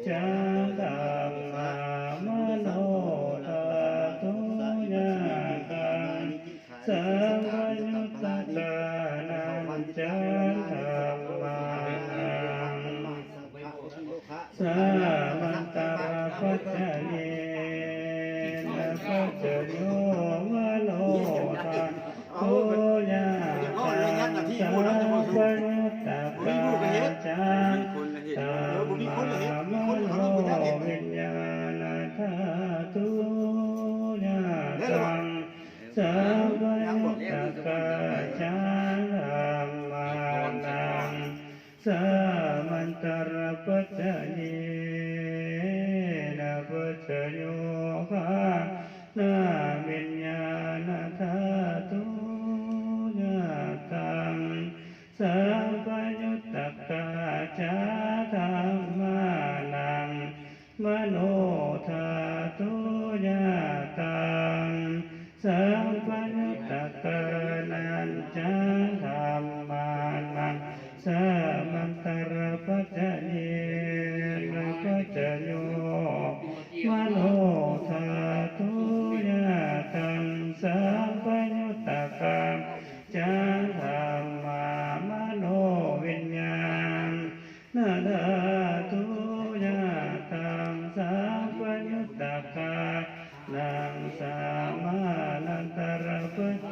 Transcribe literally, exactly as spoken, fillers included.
ca dhammā mano dhātu ñātaṃ sampayuttakā ca dhammānaṃ samantarapaccanena paccayo mano dhātu ñātaṃ sampayuttakā ca dhammā manoviññāṇadhātu ñātaṃ sampayuttakā ca dhammānaṃ samantarapaccanena paccayo ghānaviññāṇadhātu ñātaṃ sampayuttakā ca dhammānaṃ mano dhātu ñātaṃ sampayuttakā nañca dhammānaṃ samantarapaccanena paccayo mano dhātu ñātaṃ sampayuttakā ca dhammā manoviññāṇadhātu ñātaṃ sampayuttakānaṃ samantarapaccanena